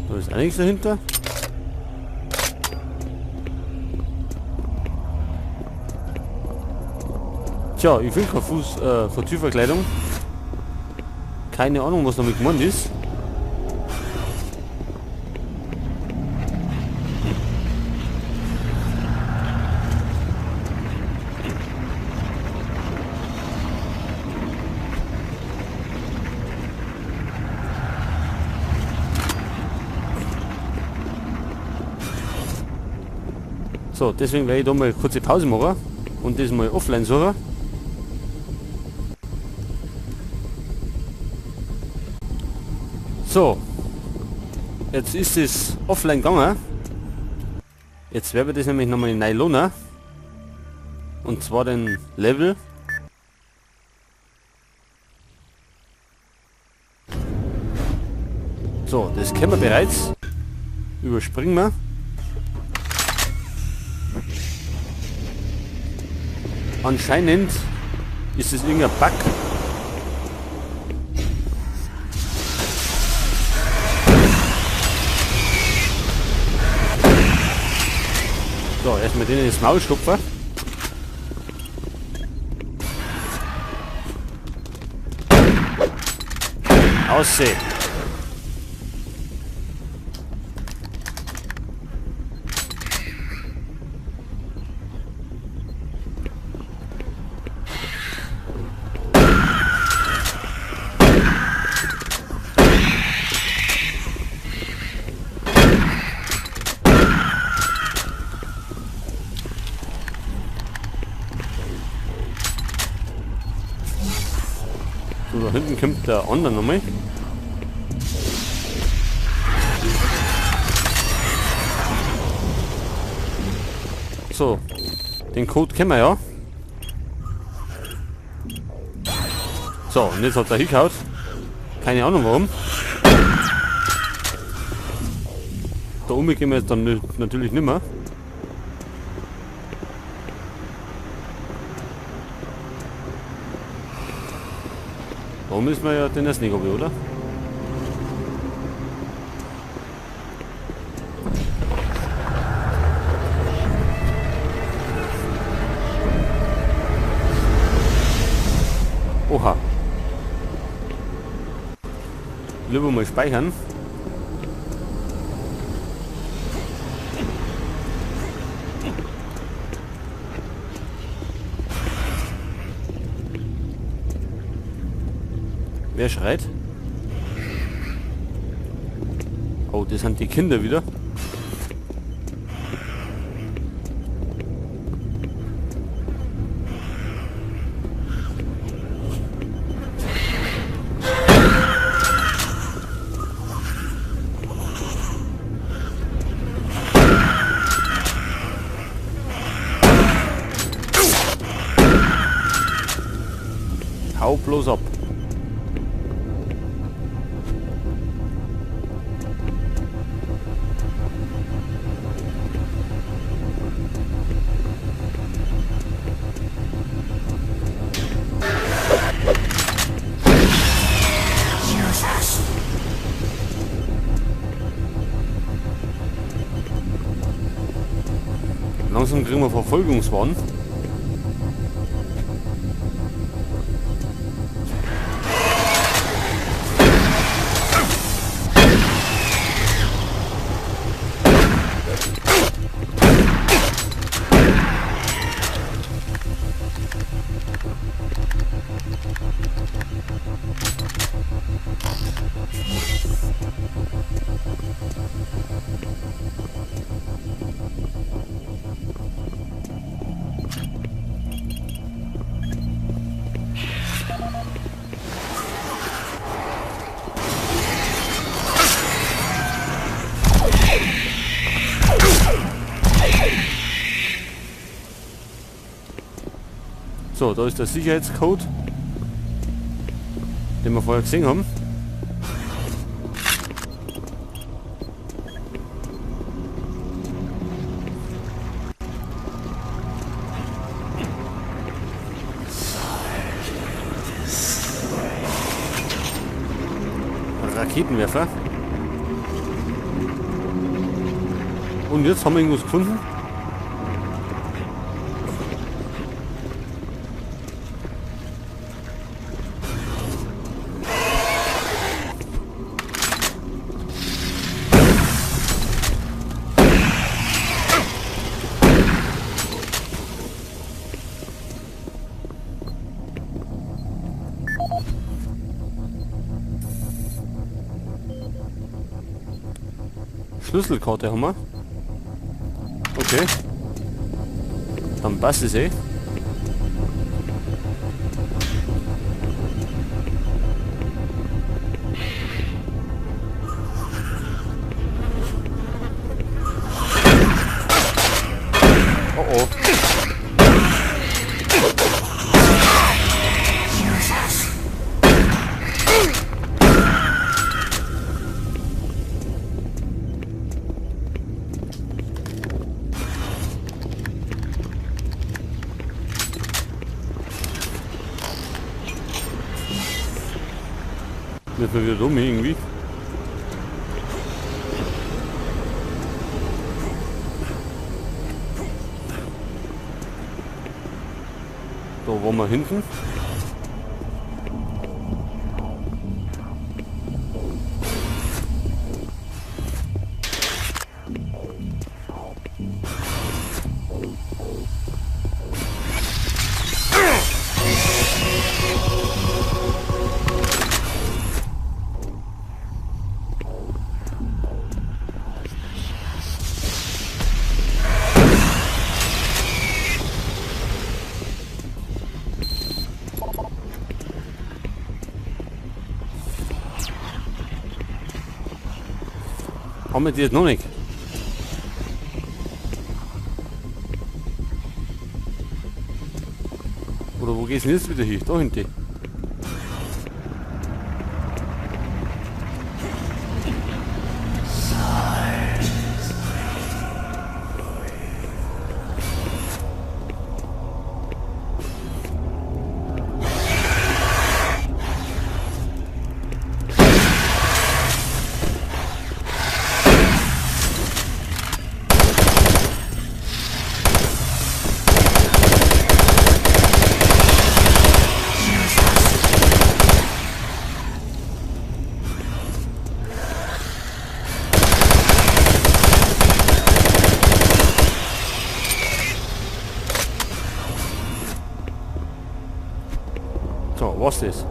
Da ist auch nichts dahinter. Tja, ich finde keine keine Türverkleidung. Keine Ahnung, was damit gemeint ist. So, deswegen werde ich da mal eine kurze Pause machen und das mal offline suchen. So, jetzt ist es offline gegangen. Jetzt werden wir das nämlich nochmal in Nylona. Und zwar den Level. So, das kennen wir bereits. Überspringen wir. Anscheinend ist es irgendein Bug. So, erstmal denen ins Maul stopfen. Aussehen. So, da hinten kommt der andere nochmal. So, den Code kennen wir ja. So, und jetzt hat er hingehauen. Keine Ahnung warum. Da oben gehen wir jetzt dann natürlich nicht mehr. Da müssen wir ja den erst nicht runter, oder? Oha. Lieber mal speichern. Wer schreit? Oh, das sind die Kinder wieder. Hau bloß ab. Langsam kriegen wir Verfolgungswahn. So, da ist der Sicherheitscode, den wir vorher gesehen haben. Raketenwerfer. Und jetzt haben wir irgendwas gefunden. Schlüsselkarte haben wir. Okay. Dann passt es eh. Oh oh. Müssen wir wieder dumm irgendwie. Da waren wir hinten. Haben wir die jetzt noch nicht? Oder wo geht's denn jetzt wieder hin? Da hinten. So, was ist?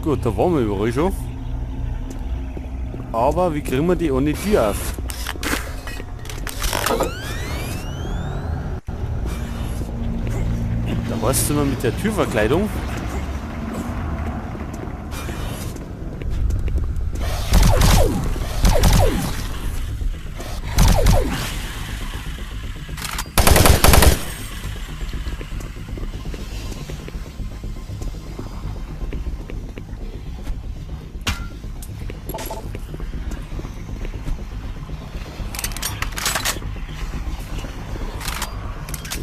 Gut, da waren wir überall schon. Aber wie kriegen wir die ohne Tür auf? Da war's immer mit der Türverkleidung.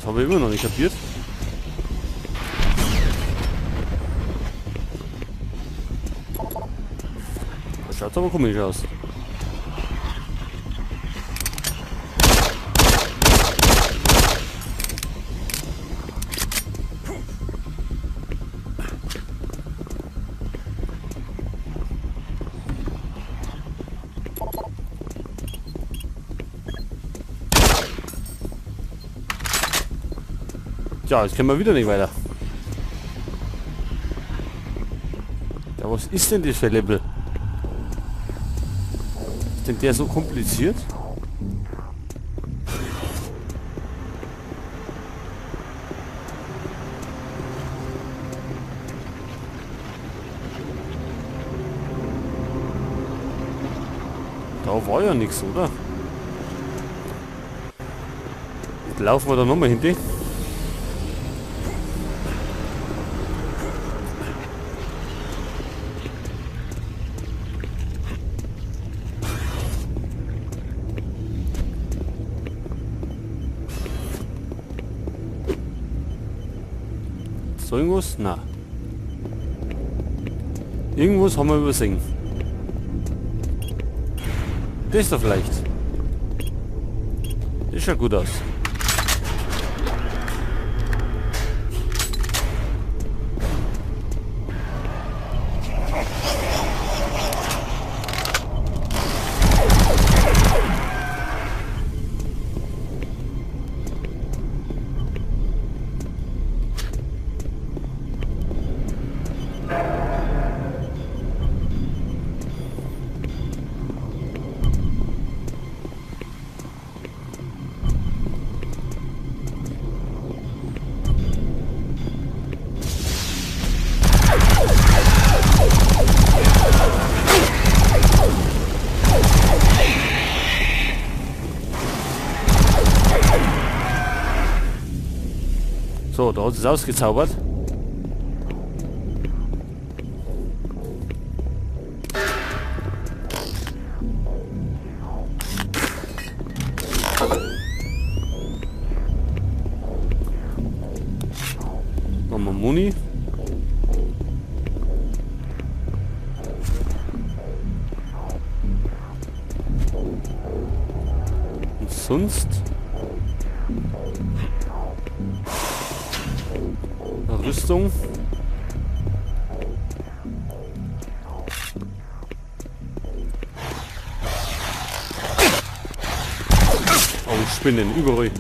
Habe ich immer noch nicht kapiert. Das schaut aber komisch aus. Tja, jetzt können wir wieder nicht weiter. Ja, was ist denn das für ein Level? Ist denn der so kompliziert? Da war ja nichts, oder? Jetzt laufen wir da nochmal hin. So irgendwas? Na. Irgendwas haben wir übersehen. Das da vielleicht. Das schaut gut aus. So, da hat es ausgezaubert. Nochmal Muni. Und sonst? Rüstung. Oh, Spinnen, überall.